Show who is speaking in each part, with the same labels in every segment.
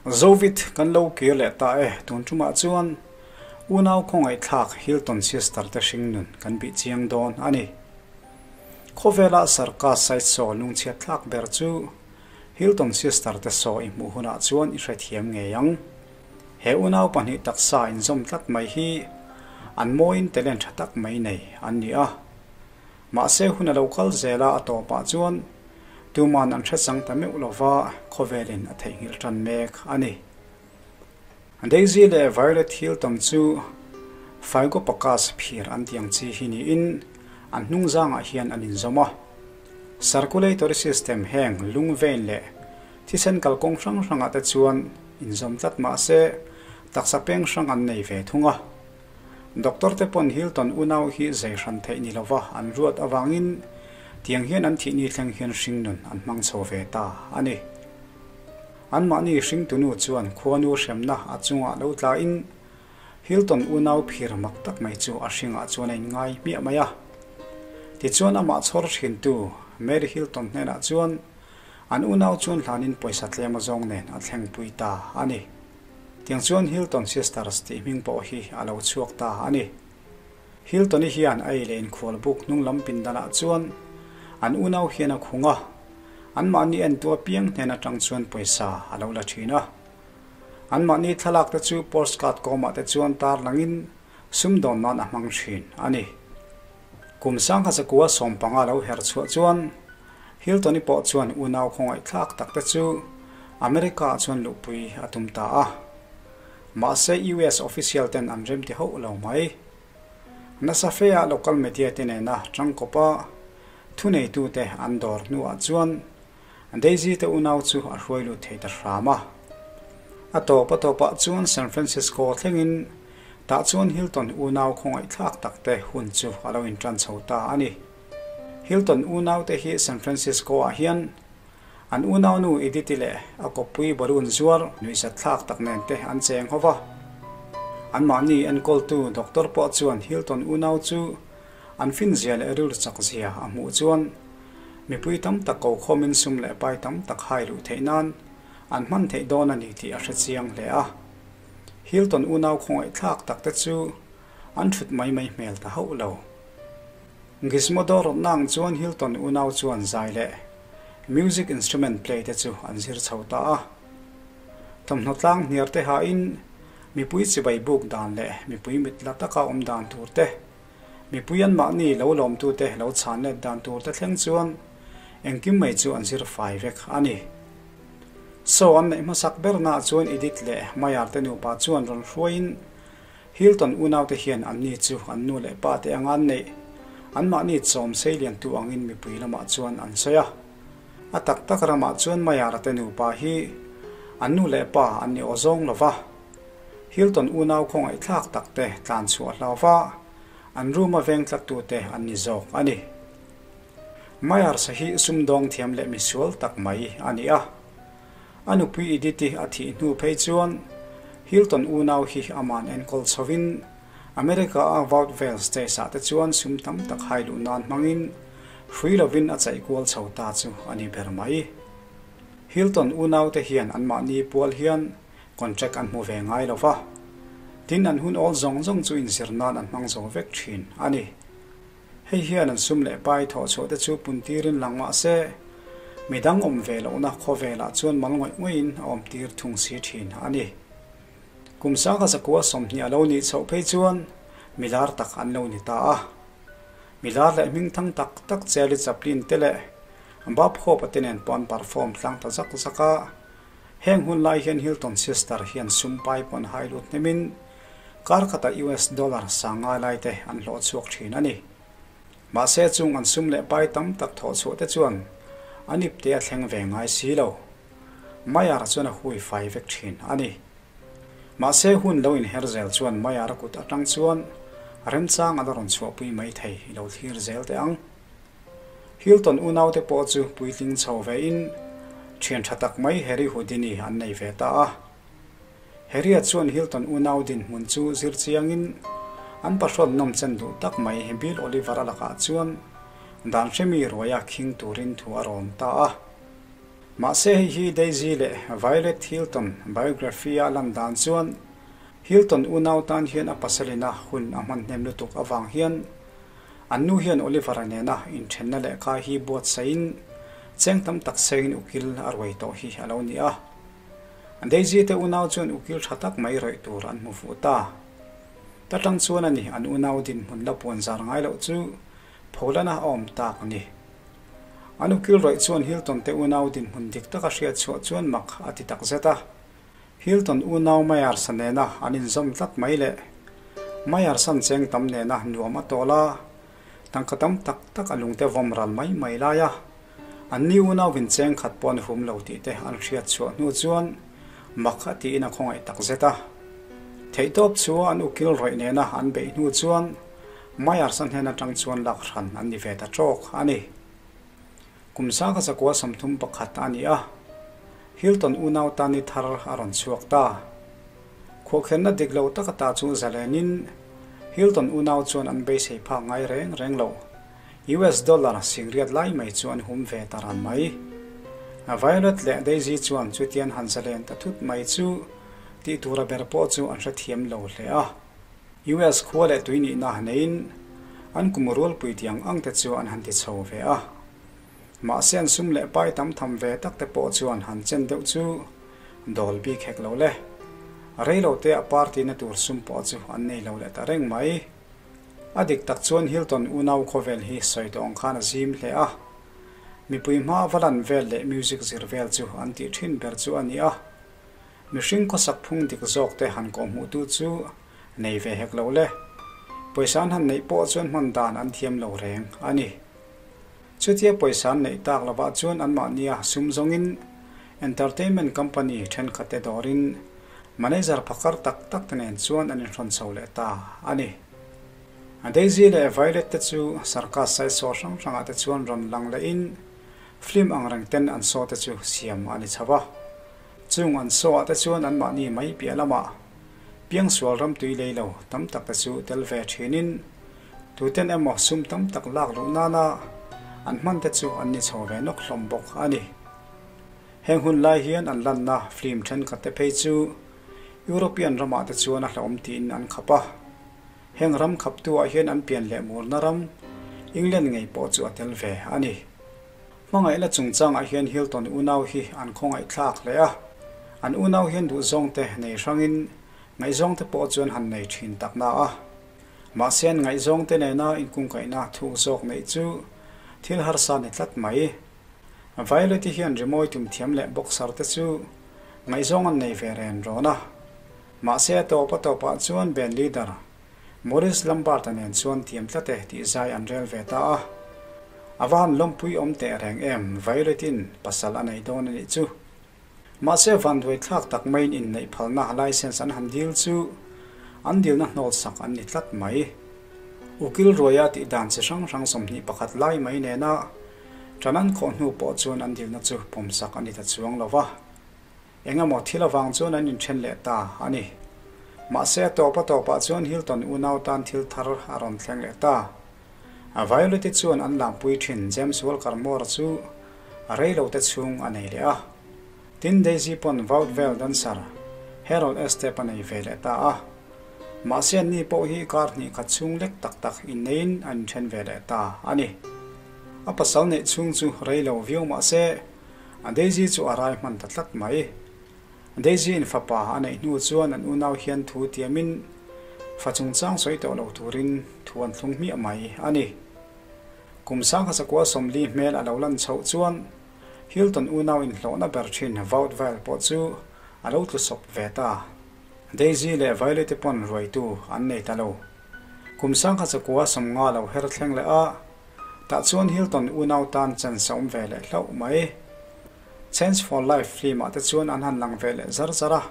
Speaker 1: Zovit kan lo kir leh ta e, tun tumah chuan unau khawngaihthlak Hilton Sister te hringnun kan bih chiang dawn a ni. Khawvela sarkar sideshow lungchhiat thlak ber chu Hilton Sister te saw i hmuh hunah chuan i hrethiam ngei ang. He unau pahnih taksa inzawm tlat mai hi an mawiin talent tha tak mai nei an ni a. Mahse hun a lo kal zel a, a tawpah chuan tuman an hre chang ta meuh lova khawvelin a theihnghilh tan mek a ni. Daisy leh Violet Hilton chu Phygopakas phir an tih ang chi hi niin an hnung zangah hian an inzawm a. Circulatory system heng lung vein leh thisen kalkawng hrang hrangah te chuan inzawm tlat mahse taksa peng hrang an nei ve thung a. Doctor te pawn Hilton unau hi zei hran theih ni lova an ruat avangin tiang hian an thihni thleng hian hringnun an hmang chho ve ta a ni. Anmahni hringtunu chuan khuanu hremna a chungah lo tlain Hilton unau phir mak tak mai chu a hringah chuan a inngai hmiah mai a. Tichuan amah chhawr thintu Mary Hilton hnenah chuan an unau chuan hlanin pawisa tlem azawng nen a thlengpui ta a ni. Tiang chuan Hilton Sisters tih hming pawh hi a lo chhuak ta a ni. Hilton-i hian a ei leh inkhual buk hnung lam pindanah chuan an unau hian a khung a, anmahni entu apiang hnen atang chuan pawisa a lo la thin a. Anmahni thlalak te chu postcard kawmah te chuan tar langin sumdawn nan a hmang thin a ni. Kum sangha zakua sawmpanga lo her chhuah chuan Hilton-i pawh chuan unau khawngaihthlak tak te chu America-ah chuan luhpui a tum ta a. Mahse US official ten an rem ti hauh lo mai. Nasa fe-ah local media te nena tangkawpa thuneitute an dawr hnuah chuan Daisy te unau chu a hruai lut thei ta hram a. A tawp a tawpah chuan San Francisco thlengin tah chuan Hilton unau khawngaihthlak tak te hun chu a lo intan chho ta a ni. Hilton unaute hi San Francisco-ah hian an unaunu Edith-i leh a kawppui balloon zuar nuihzat thlak tak nen te an cheng ho va. Anmahni enkawltu doctor pawh chuan Hilton unau chu an finzia leh rilru chakzia a hmuh chuan mipui tam tak ko khawmin sum leh pai tam tak hai luh theih nan an hman theih dawn a ni tih a hre chiang hle a. Hilton unau khawngaihthlak tak te chu an thut mai mai hmel ta hauh lo. Gizmodo rawtna ang chuan Hilton unau chuan zai leh music instrument play te chu an zir chho ta a. Thawmhnaw tlang hniar te hain mipui chibai buk dan leh mipui mit la taka awm dan tur te, mipui anmahni lo lawmtute lo chhan let dan tur te thleng chuan engkim mai chu an zir fai vek a ni. Show an neih hmasak bernaah chuan Edith leh Mayar te nupa chuan rawn hruaiin Hilton unaute hian anni chu an nu leh pa te anga an neih, anmahni chawm seiliantu angin mipui lamah chuan an sawi a. A tak tak ramah chuan Mayara te nupa hi an nu leh pa an ni aw zawng lo va. Hilton unau khawngaihthlak tak te tlan chhuah hlau va, an room a veng tlattute an ni zawk a ni. Mayarsa hi sumdawng thiam leh misual tak mai a ni a. A nupui Edith-i a thih hnu phei chuan Hilton unau hi aman enkawl chhovin America-a Vaudeville stage-ah te chuan sum tam tak hai luh nan hmangin hrui lovin a chaih kual chho ta chu a ni ber mai. Hilton unaute hian anmahni pual hian contract an hmu ve ngai lo va, tin an hun awl zawng zawng chu inzir nan an hmang zo vek thin a ni. Hei hian an sum leh pai thawh chhuah te chu pun tirin lang mah se, mi dang awm ve lohna khawvelah chuan mal ngawih ngawihin a awm tir thung si thin a ni. Kum sangha zakua 20 a lo nih chhoh phei chuan mi lar tak an lo ni ta a. Mi lar leh hmingthang tak tak Charlie Chaplin te leh Bob Hope-a te nen pawh an perform tlang ta zak zak a. Heng hun lai hian Hilton Sister hian sum pai pawh an hai lut hnemin, Kar khatah US dollar sanga lai te an hlawh chhuak thin a ni. Mahse chung an sum leh pai tam tak thawh chhuah te chuan an ip te a thleng ve ngai si lo. Mayar chuan a hui fai vek thin a ni. Mahse hun lo inher zel chuan Mayar a kut atang chuan remchang a la rawn chhuahpui mai thei i lo thlir zel teh ang. Hilton unaute pawh chu puitling chho ve in thian tha tak mai Harry Houdini an nei ve ta a. Harriet chuan Hilton unau dinhmun chu zir chiangin an pahrawn nawm chen duh tak mai Bill Oliver-a lakah chuan dan hremi ruaia khing turin thu a rawn ta a. Mahse hei hi Daisy leh Violet Hilton biography-a lan dan chuan Hilton unau tan hian a pasalina hun a hman hnem lutuk avang hian an nu hian Oliver-a nena inthenna lehkha hi buatsaihin cheng tam tak sengin ukil a ruai tawh hi a lo ni a. Daisy te unau chuan ukil tha tak mai rawih tur an hmu fuh ta. Ta tang chuan a ni an unau dinhmun la puan zar ngai loh chu pholana a awm tak a ni. An ukil rawih chuan Hilton te unau dinhmun dik taka hriat chhuah chuan mak a ti tak zet a. Hilton unau Myers-a nena an inzawm tlat mai leh Myers-a'n cheng tam nena nuam a tawl a, tangka tam tak tak a lungte vawm ral mai mai lai a, anni unau in cheng khat pawh an hum lo tih te an hriat chhuah hnu chuan mak a tiin a khawngaih tak zet a. Theihtawp chu an ukil rawih nena an beih hnu chuan Myers-a hnen atang chuan lak hran an ni ve ta tawk a ni. Kum sangha zakua 31 a ni a, Hilton unau tan ni thar a rawn chhuak ta. Khuahkhenna dik lo taka ta chu zalenin Hilton unau chuan an beisei phak ngai reng reng lo. US dollar singriat lai mai chu an hum ve ta ran mai. Violet leh Daisy chuan chutian han zalen ta thut mai chu tih tura ber pawh chu an hrethiam lo hle a. US khua leh tui nihna neiin an kum rualpui tiang ang te chu an han ti chho ve a. Mahse an sum leh pai tam tham ve tak te pawh chuan han chen deuh chu dawl bik hek lo le. Rei lo te a party na tur sum pawh chu an nei lo leh ta reng mai. A dik tak chuan Hilton unau khawvel hi sawi tawh ang khan a zim hle a. Mipui hma va lan vel leh music zir vel chu an tih thin ber chu a ni a. Mihring khawsak phung dik zawk te han kawhhmuhtu chu nei ve hek lo le. Pawisa an han neih pawh chuan hman dan an thiam lo reng a ni. Chutia pawisa an neih tak lovah chuan anmahnia sum zawngin entertainment company thenkhat te dawrin manager phakar tak tak te nen chuan an inhrawn chho leh ta a ni. Daisy leh Violet te chu circus saisaw hrang hrangah te chuan rawn lang lehin film angreng ten an saw te chu siam a ni chho a. Chung an saw ah te chuan anmahni mai piah lamah piangsual ram tui lei lo tam tak te chu tel ve thinin tuten emaw sum tam tak lak luh nana an hman te chu an ni chho ve nawk hlawm bawk a ni. Heng hun lai hian an lanna film thenkhat te phei chu European ramah te chuan a hlauhawm tiin an khap a. Heng ram khaptu ah hian an pian leh murna ram England ngei pawh chu a tel ve a ni. Hmangaihna chungchangah hian Hilton unau hi an khawngaihthlak hle a, an unau hian duhzawngte nei hrangin ngaihzawngte pawh chuan han nei thin tak na a. Mahse an ngaihzawngte nena inkungkaihna thuk zawk neih chu thil harsa ni tlat mai. Violet-i hian rimawi tum thiam leh boxer te chu ngaihzawng an nei ve ren rawn a. Mahse a tawp a tawpah chuan band leader Maurice Lambert-a nen chuan tiam tlat e tih zai an rel ve ta a. A va han lawmpui awm teh reng em, Violet-in pasal a nei dawn a nih chu. Mahse vanduai thlak tak maiin inneih phalna licence an han dil chu an dilna hnawl sak an ni tlat mai. Ukil Ruaia tih dan chi hrang hrang 21 lai mai nena ṭan an khawh hnu pawh chuan an dilna chu pawmsak a ni ta chuang lo va. Engemaw thil avang chuan an inthen leh ta a ni. Mahse a tawp a tawpah chuan Hilton unau tan thil thar a rawn thleng leh ta. Violet-i chuan an lampui thin James Walker Moore chu a rei lo te chhung a nei leh a. Tin Daisy pawn vaudeville dancer Harold Estep a nei ve leh ta a. Mahse anni pawh hi kar hnih khat chhung lek tak tak inneiin an inthen ve leh ta a ni. A pasal neih chhung chu rei lo viau mahse A Daisy chu a rai hman ta tlat mai. Daisy in fapa a neih hnu chuan an unau hian thu tiamin fa chungchang sawi tawh lo turin thu an thlung hmiah mai a ni. Kum 1940 hmel a lo lan chhoh chuan Hilton unau inhlawhna ber thin Vaudeville pawh chu a lo tlu sawp ve ta. Daisy leh Violet-i pawn ruaitu an nei ta lo. Kum 1950 lo her thleng leh a, Tah chuan Hilton unau tan chance a awm ve leh hlauh mai. Change for Life film ah te chuan an han lang ve leh zar zar a.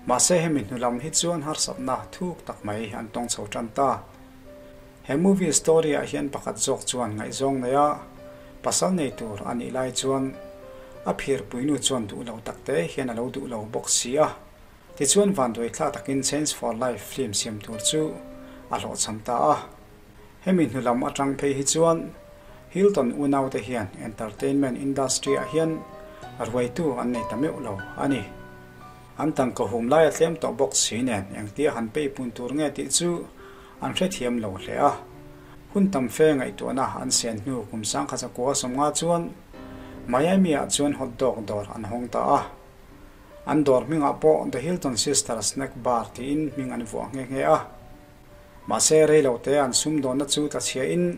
Speaker 1: Mahse hemi hnu lam hi chuan harsatna thuk tak mai an tawng chho tan ta. He movie story ah hian pakhat zawk chuan ngaihzawng nei a, pasal nei tur a nih lai chuan a phirpuinu chuan duh lo tak te hian a lo duh lo bawk si a. Tichuan vanduai thla takin Change for Life film siam tur chu a hlawhchham ta a. Hemi hnu lam atang phei hi chuan Hilton unaute hian entertainment industry ah hian Ruaitu an nei ta meuh lo a ni. An tangka hum lai a tlem tawh bawk si nen engtia han peipun tur nge tih chu an hrethiam lo hle a. Hun tam fe ngaihtuahna an sen hnu kum 1950 chuan Miami-ah chuan hot dog dawr an hawng ta a. An dawr hmingah pawh The Hilton Sisters Snack Bar tiin hming an vuah nghe nghe a. Mahse rei lo te an sumdawnna chu tlachhiain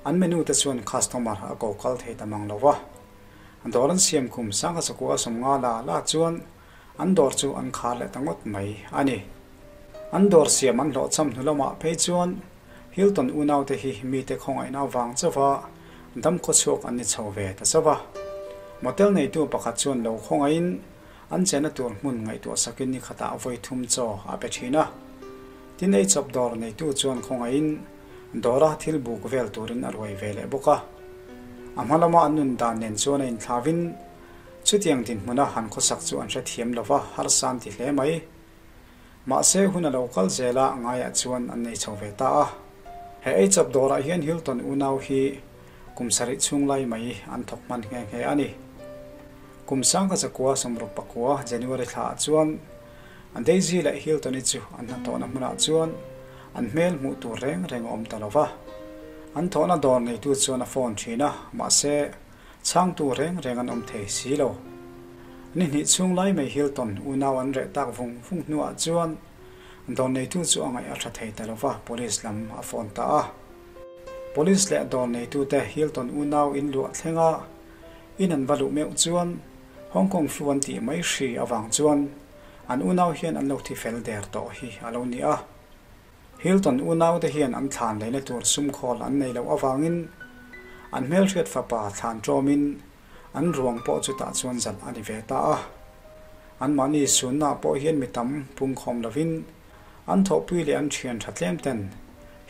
Speaker 1: an menu te chuan customer a ko kal thei ta mang lo va. Dawr an siam kum 1950 la la chuan an dawr chu an khar leh ta ngawt mai a ni. An dawr siam an hlawhchham hnu lamah phei chuan Hilton unaute hi mite khawngaihna avang chauha dam khawchhuak an ni chho ve ta chauh a. Motel neitu pakhat chuan lo khawngaihin an chenna tur hmun ngaihtuah sakin ni khatah vawi thum chaw a pe thin a. Tin ei chawp dawr neitu chuan khawngaihin dawra thil buk vel turin a ruai ve leh bawk a. A hma lama an nun dan nen chuan a inthlauhin chutiang dinhmuna han khawsak chu an hrethiam lo va, harsa an ti hle mai. Mahse hun a lo kal zel a, ngaiah chuan an nei chho ve ta a. He ei chawp dawrah hian Hilton unau hi kum sarih chhung lai mai an thawk hman nghe nghe a ni. Kum 1969 January thlaah chuan Daisy leh Hilton-i chu an hnathawhna hmunah chuan an hmel hmuh tur reng reng a awm ta lo va. An thawhna dawr neitu chuan a phone thin a, mahse chhangtu reng reng an awm thei si lo. Ni hnih chhung lai mai Hilton unau an reh tak vung vung hnuah chuan dawr neitu chu a ngaih a tha thei ta lo va, police lam a phone ta a. Police leh dawr neitute Hilton unau in luah thleng a, in an va luh meuh chuan Hong Kong flu an tih mai hri avang chuan an unau hian an lo thi fel der tawh hi a lo ni a. Hilton unaute hian an thlan leina tur sumkhawl an nei loh avangin an hmelhriat fapa thlan tlawmin an ruang pawh chutah chuan zalh a ni ve ta a. Anmahni sunnaah pawh hian mi tam pungkhawm lovin an thawhpui leh an thian tha tlem ten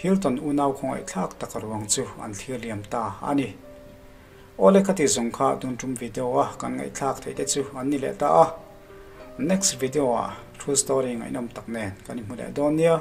Speaker 1: Hilton unau khawngaihthlak taka ruang chu an thlir liam ta a ni. Awle ka ti zawng kha tun tum video a kan ngaihthlak theih te chu an ni leh ta a. Next video ah true story ngaihnawm tak nen kan inhmu leh dawn nia.